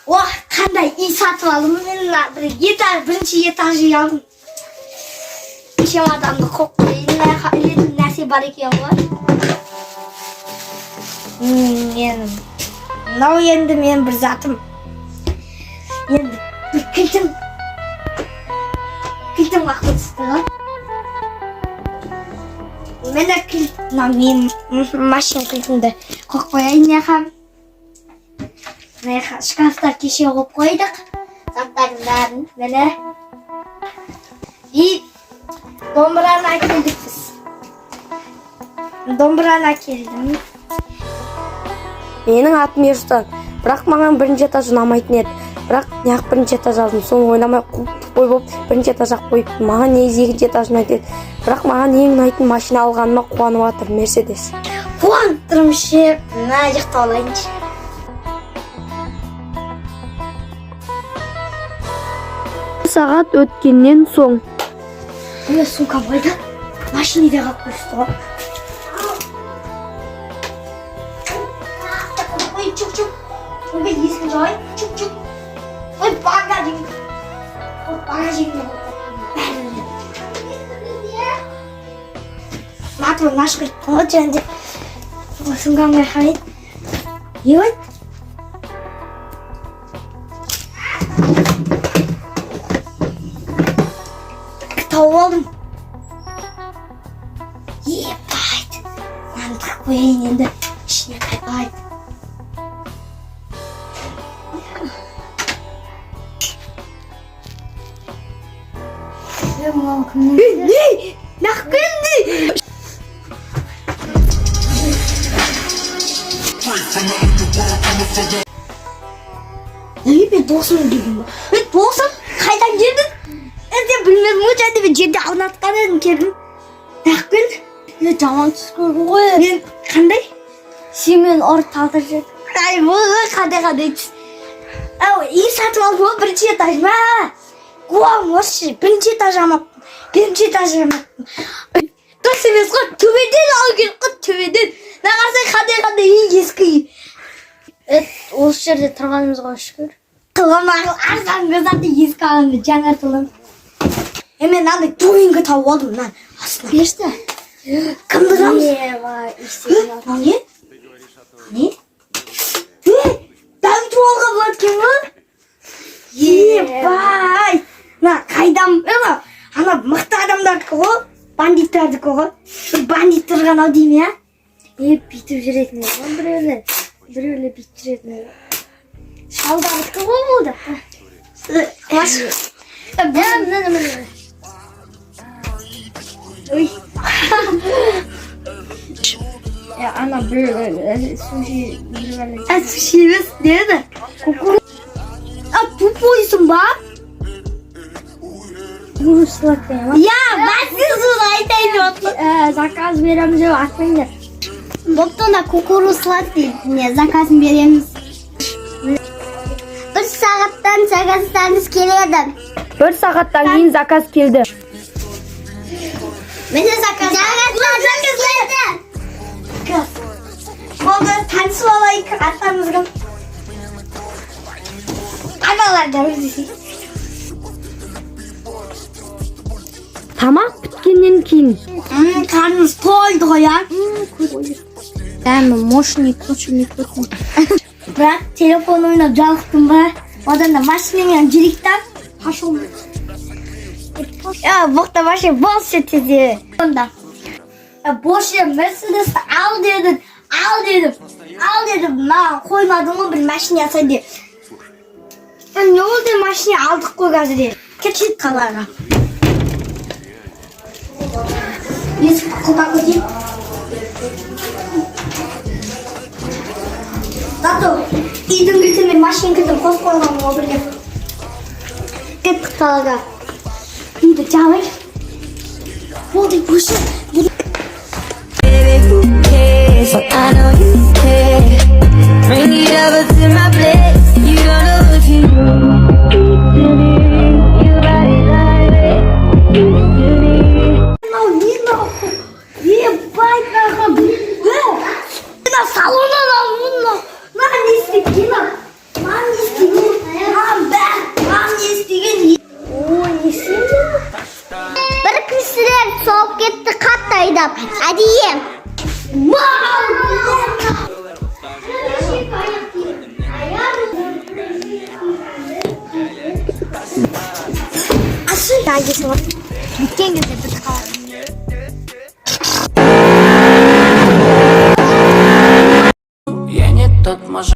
О, қандай үй сатып алдым мен! Мына бір этаж, бірінші этаж үй алдым. Чемоданды қойып қояйын. Мына жаққа ілетін нәрсе бар екен ғой. Мен мынау енді мен бір затым, енді бір кілтім уақыт түсті ғой. Міне, кілт. Мынау менің машина кілтімді қойып қояйын мына жаққа. Мына жаққа шкафтар кеше қойып қойдық заттардың бәрін. Міне, и домбыраны әкелдік біз, домбыраны әкелдім. Менің атым Ерсұлтан. Бірақ маған бірінші этаж ұнамайтын еді. Бірақ неғып бірінші этаж алдым, соны ойламай, тупой болып бірінші этажға қойыппын. Маған негізі екінші этаж ұнайтын еді. Бірақ маған ең ұнайтын машина алғаныма қуанып жатырмын, Мерседес. Қуанып тұрмын ше. Мына ұйықтап алайыншы. Сағат өткеннен соң. Е, сумкам қайда? Машинеде қалып қойыпты ғой. Ой, чук, чук, ойбай, есігін жабайын. Чук, чук, ой, багажник, ой, багажнигінде қойып қойыппын бәрін. Моторын ашып кеттім ғой. Және де, ой, сумкам қайда? Ой, тауып алдым. Ебать, мынаны тығып қояйын енді ішіне. Қайбайт. Е, мынау кімнің? Не, нақ келді? Ей, мен досым келген ба? Е, досым, қайдан келдің? Е, сен білмедім ғой. Және мен жерде аунатқан едім, келдім. Нақ келді? Е, жаман түс көрдім ғой. Мен қандай? Сен мені ұрып талдырып жібердің. Ай, ой, қандай түс? Ау, үй сатып алдым ғой, бірінші этаж. Мә, қуамын осы, бірінші этаж алмаппын, бірінші этаж алмаппын. Дұрыс емес қой, төбеден алу керек қой, төбеден. Мына қарасаң, қандай үй, ескі үй. Е, осы жерде тұрғанымызға шүкір. Қылғам арзан заты ескі алғанды жаңартылым. Е, мен мынандай дубинка тауып алдым мына астына. Берші. Кімді ұрамыз? Ева, істеген. Мынау не? Не? Е, дәмту алуға болады екен ғой. Ебай, мына қайдан? Ана, ана мықты адамдардікі ғой, бандиттардікі ғой. Бір бандит тұрған ау деймін, иә. Е, бүйтіп жүретін еді ғой біреулер. Біреулер бүйтіп жүретін еді. Шалдардікі ғой бұл да. Маш. Е, міне, міне. Ой. Е, ана біреу суши біреулер. А, суши емес, не еді? А, тупойсың ба? Сладкое ма? Иә, бәсе, соны айтайын деп жатырмын. Ә, заказ береміз деп айтпаңдар. Бопты, онда кукуруз сладкий не заказын береміз. Бір сағаттан заказдарыңыз келеді. Бір сағаттан кейін заказ келді. Міне, заказ. Заказ келді. Болды, танысып алайық, аттарыңыз кім? Аналар десей. Тамақ біткеннен кейін. Қарнымыз тойды ғой, а? Дәмі мощный, кушай, кушай. Бірақ телефон ойнап жалықтым ба? Одан да машинамен жүрейік та. Пошел. Я, боқта вообще больше тезе. Онда. Больше Мерседес ал дедім, ал дедім, ал дедім. Маған қоймадың ғой бір машина алсай деп. Не болды, машина алдық қой қазір. Кетші қалаға. Есікті құлыптап кетейін. Зато үйдің кілті мен машина кілтін қосып қойғанмын ғой бірге. Кеттік қалаға. Үйді жабайық. Болды, өшір. Baby, who cares? I know you care. Bring it over to my place. You don't know what you do to me. Your body like it. Do to me. Мынау не мынау? Ебать, нахуй. Е, мына салоннан ал, мынау. Мына не істеп, мына? Мына не істеп? Соғып кетті қатты айдап. Әдейі. Біткен кезде бітіп қалады. Я не тот мужик.